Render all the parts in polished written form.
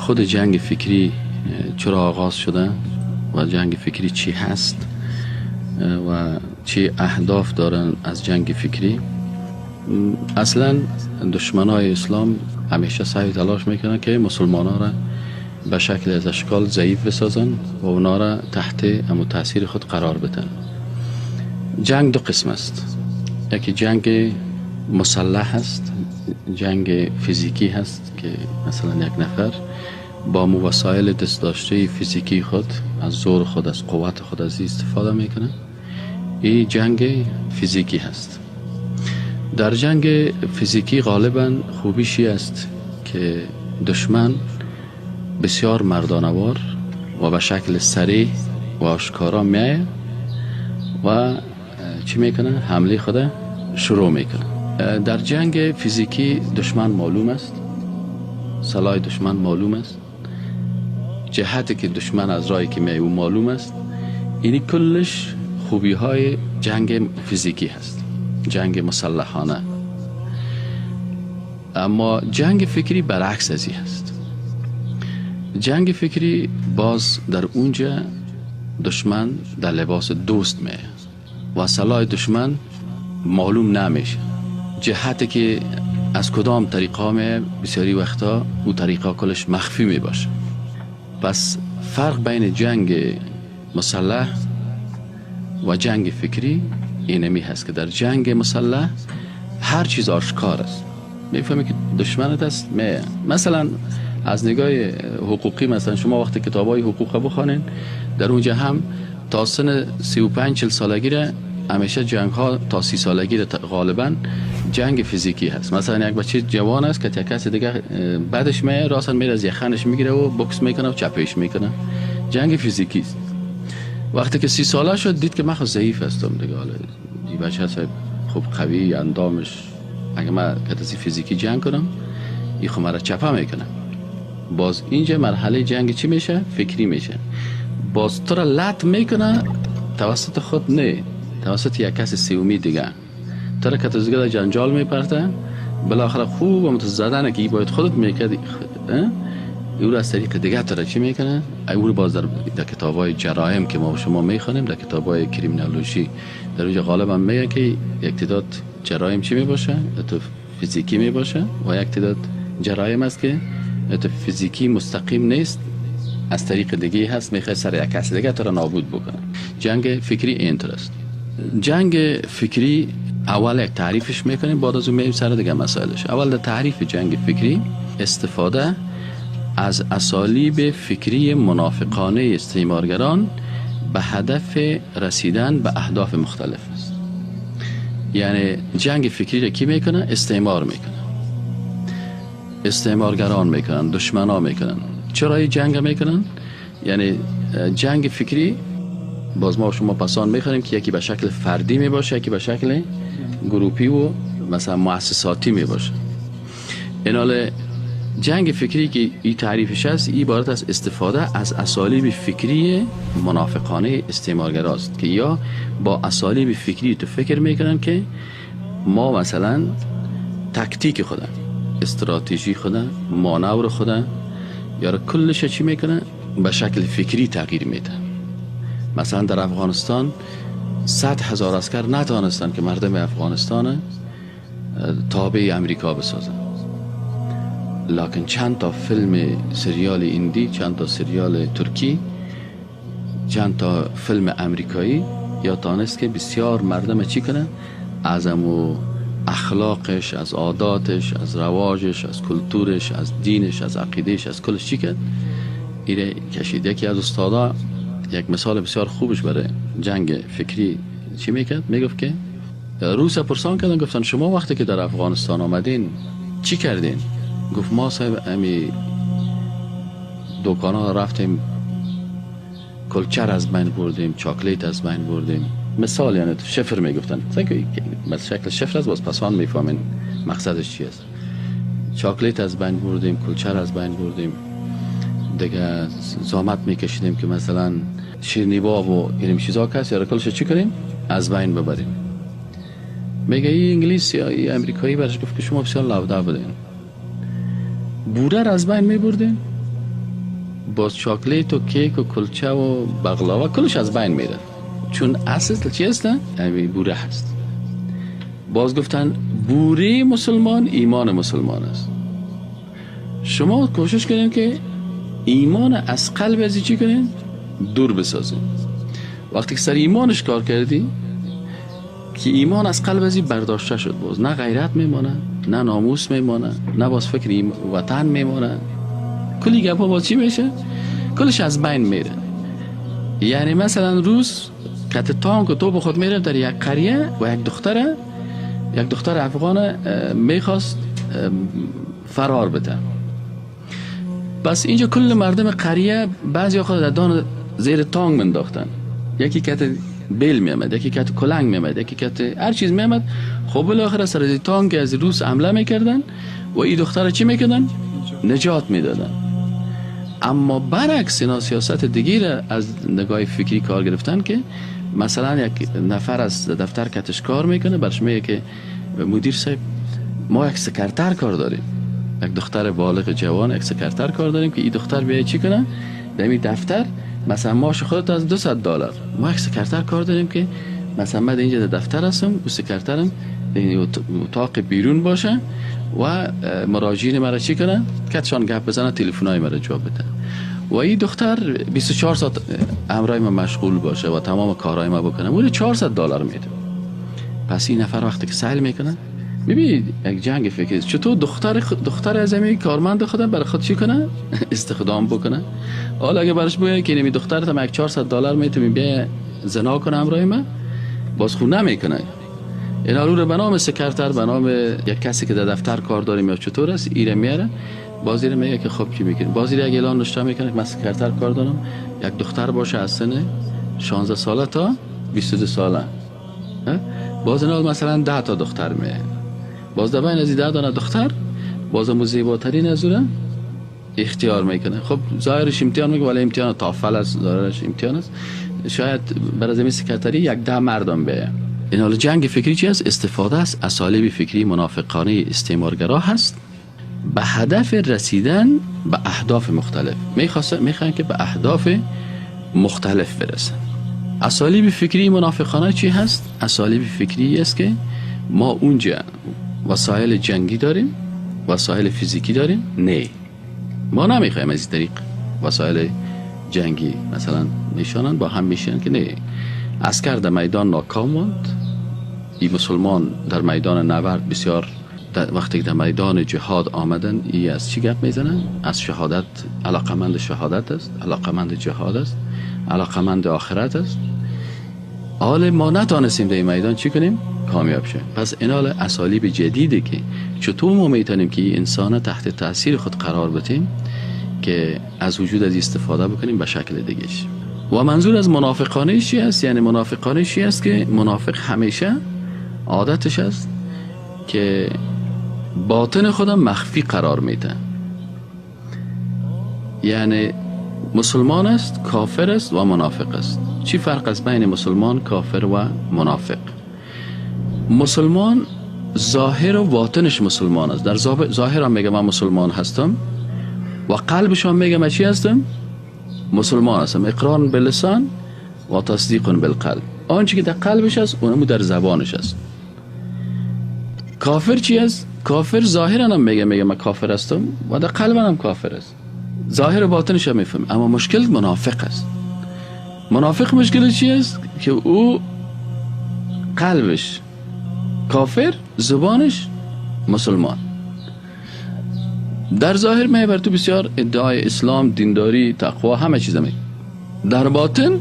خود جنگ فکری چرا آغاز شده و جنگ فکری چی هست و چی اهداف دارن از جنگ فکری. اصلا دشمنای اسلام همیشه سعی تلاش میکنن که مسلمان ها را به شکل از اشکال ضعیف بسازن و اونا را تحت امو تاثیر خود قرار بدن. جنگ دو قسم است. یکی جنگ مسلح هست، جنگ فیزیکی هست که مثلا یک نفر با وسایل دست داشته فیزیکی خود، از زور خود، از قوت خود از استفاده میکنه. این جنگ فیزیکی هست. در جنگ فیزیکی غالبا خوبیشی است که دشمن بسیار مردانوار و به شکل سریع و آشکارا میایه و چی میکنه؟ حمله خود شروع میکنه. در جنگ فیزیکی دشمن معلوم است، سلاح دشمن معلوم است، جهتی که دشمن از راهی که میایه او معلوم است. اینی کلش خوبی های جنگ فیزیکی هست، جنگ مسلحانه. اما جنگ فکری برعکس از این هست. جنگ فکری باز در اونجا دشمن در لباس دوست میه و سلاح دشمن معلوم نمیشه، جهتی که از کدام طریقه میه بسیاری وقتا او طریقه کلش مخفی می باشه. پس فرق بین جنگ مسلح و جنگ فکری اینمی هست که در جنگ مسلح هر چیز آشکار است، میفهمی که دشمنت است میه. مثلا از نگاه حقوقی، مثلا شما وقتی کتابای حقوق بخوانین در اونجا هم تا سن 35-40 سالگی را همیشه جنگ ها تا 30 سالگی را غالبا جنگ فیزیکی هست. مثلا یک بچه جوان است که یک کس دیگه بعدش میه، راسا میره از یخنش میگیره و بوکس میکنه و چپش میکنه، جنگ فیزیکی است. وقتی که 30 ساله شد دید که من خود ضعیف هستم دیگه، حالا این بچه هست خوب قوی اندامش، اگه من کسی فیزیکی جنگ کنم این خود مرا چپه میکنه. باز اینجا مرحله جنگ چی میشه؟ فکری میشه. باز تو را لط میکنه توسط خود نه، توسط یک کس سومی دیگه، تو را که تو دیگه جنجال میپرته، بالاخره خوب هم تو زدنه که ای باید خودت میکردی، او را از طریق دیگه تو را چی میکنه؟ او رو باز در کتاب های جرایم که ما شما میخوانیم، در کتاب های کریمینالوژی در اونجا غالبا میگه که یک تعداد جرایم چی میباشه؟ تو فیزیکی میباشه و یک تعداد جرایم است که تو فیزیکی مستقیم نیست، از طریق دیگه هست، میخواد سر یک کس دیگه تو را نابود بکنه. جنگ فکری اینطور است. جنگ فکری اول یک تعریفش میکنیم، بعد از اون میایم سر دیگه مسائلش. اول در تعریف جنگ فکری، استفاده از اسالیب فکری منافقانه استعمارگران به هدف رسیدن به اهداف مختلف است. یعنی جنگ فکری را کی میکنه؟ استعمار میکنه، استعمارگران میکنن، دشمنا میکنن. چرا این جنگ میکنن؟ یعنی جنگ فکری باز ما شما پسان میخوانیم که یکی به شکل فردی میباشه، یکی به شکل گروپی و مثلا مؤسساتی میباشه. این حال جنگ فکری که این تعریفش است، این عبارت از استفاده از اسالیب فکری منافقانه استعمارگراست که یا با اسالیب فکری تو فکر میکنن که ما مثلا تکتیک خودم، استراتژی خودم، مانور خودم، یا کلش چی میکنه؟ به شکل فکری تغییر میده. مثلا در افغانستان 100,000 عسکر نتانستن که مردم افغانستان تابع امریکا بسازن، لکن چند تا فیلم سریال هندی، چند تا سریال ترکی، چند تا فیلم امریکایی یا تانست که بسیار مردم چی کنه؟ از امو اخلاقش، از عاداتش، از رواجش، از کلتورش، از دینش، از عقیدهش، از کلش چی کرد؟ ایره کشید. یکی از استادا یک مثال بسیار خوبش برای جنگ فکری چی میکرد؟ میگفت که روس پرسان کردن، گفتن شما وقتی که در افغانستان آمدین چی کردین؟ گفت ما صاحب امی دکان ها رفتیم، کلچر از بین بردیم، چاکلیت از بین بردیم. مثال یعنی شفر میگفتن، مثل شکل شفر است، باز پسان میفهمین مقصدش چی است. چاکلیت از بین بردیم، کلچر از بین بردیم، دیگه زحمت میکشیدیم که مثلا شیرینی باب و این چیزا کس یا کلش چی کنیم؟ از بین ببریم. میگه این انگلیس یا این امریکایی برش گفت که شما بسیار لوده بودین، بوره را از بین میبردین، باز چاکلیت و کیک و کلچه و بقلاوه کلش از بین میره، چون اصل چی هست؟ بوره هست. باز گفتن بوره مسلمان ایمان مسلمان است. شما کوشش کنین که ایمان از قلب از چی کنین؟ دور بسازین. وقتی که سر ایمانش کار کردی که ایمان از قلب ازی برداشته شد، باز نه غیرت میمانه، نه ناموس میمانه، نه باز فکر وطن میمانه، کلی گپا باز چی میشه؟ کلش از بین میره. یعنی مثلا روز کت تانک و تو خود میره در یک قریه و یک دختر افغان میخواست فرار بده. پس اینجا کل مردم قریه بعضی خود در دان زیر تانک منداختن، یکی کت بیل میامد، یکی کت کلنگ میامد، یکی کت هر چیز میامد. خب بالاخره سر تانک از روس حمله میکردن و این دختر چی میکردن؟ نجات میدادن. اما برعکس اینا سیاست دیگه از نگاه فکری کار گرفتن که مثلا یک نفر از دفتر کتش کار میکنه، برش میگه که مدیر صاحب ما یک سکرتر کار داریم، یک دختر بالغ جوان، یک سکرتر کار داریم که این دختر بیای چی کنه در این دفتر، مثلا ماش خودت از $200، ما یک سکرتر کار داریم که مثلا من اینجا در دفتر هستم و سکرترم در اتاق بیرون باشه و مراجعین مرا چی کنه؟ کتشان گپ بزنه، تلفن‌های مرا جواب بده و این دختر 24 ساعت امرای ما مشغول باشه و تمام کارهای ما بکنه، اون $400 میده. پس این نفر وقتی که سعی میکنه، ببینید یک جنگ فکری چطور دختر از همین کارمند خودم برای خود چی کنه؟ استخدام بکنه. حالا اگه براش بگه که اینمی دخترت هم یک $400 میتونی بیا زنا کنه همراه ما، باز خو نمیکنه. اینا رو به نام سکرتر، به نام یک کسی که در دفتر کار داریم یا چطور است، ایره میاره، باز ایره میگه که خب چی میکنیم. باز ایره یک اعلان نشته میکنه که من سکرتر کار دارم، یک دختر باشه از سن 16 ساله تا 22 ساله. باز اینا مثلا 10 تا دختر میه، باز در بین از 10 دانه دختر باز مو زیباترین از اون اختیار میکنه. خب ظاهرش امتحان میکنه، ولی امتحان تافل است، ظاهرش امتحان است. شاید برای از سکرتری یک 10 مردم بیه. این حال جنگ فکری چی است؟ استفاده از اسالیب فکری منافقانه استعمارگرا هست به هدف رسیدن به اهداف مختلف. میخوان که به اهداف مختلف برسن. اسالیب فکری منافقانه چی هست؟ اسالیب فکری است که ما اونجا وسایل جنگی داریم، وسایل فیزیکی داریم. نه، ما نمیخوایم از این طریق وسایل جنگی مثلا میشانن با هم میشن که نه، عسکر در میدان ناکام ماند، ای مسلمان در میدان نبرد بسیار وقتی در میدان جهاد آمدن، ای از چی گپ میزنن؟ از شهادت، علاقمند شهادت است، علاقمند جهاد است، علاقمند آخرت است. حال ما نتانستیم در این میدان چی کنیم؟ کامیاب شیم. پس این حال اسالیب جدیده که چطور ما میتونیم که انسان تحت تاثیر خود قرار بدیم که از وجود از استفاده بکنیم به شکل دیگهش. و منظور از منافقانه چی است؟ یعنی منافقانه چی است؟ که منافق همیشه عادتش است که باطن خودم مخفی قرار میده. یعنی مسلمان است، کافر است و منافق است. چی فرق است بین مسلمان، کافر و منافق؟ مسلمان ظاهر و باطنش مسلمان است. در ظاهر هم میگه من مسلمان هستم و قلبش هم میگه من چی هستم؟ مسلمان هستم. اقرار باللسان و تصدیق بالقلب. آنچه که در قلبش است اونمو در زبانش است. کافر چی است؟ کافر ظاهرا هم میگه من کافر هستم و در قلبم هم کافر است. ظاهر و باطنش هم میفهمه. اما مشکل منافق است. منافق مشکل چی است؟ که او قلبش کافر، زبانش مسلمان. در ظاهر می بر تو بسیار ادعای اسلام، دینداری، تقوا، همه چیز می. در باطن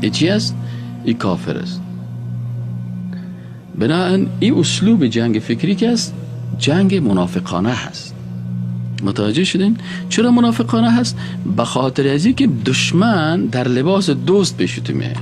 ای چی است؟ ای کافر است. بنابراین این اسلوب جنگ فکری که است، جنگ منافقانه هست. متوجه شدین؟ چرا منافقانه هست؟ به خاطر از که دشمن در لباس دوست پیش تو میاد.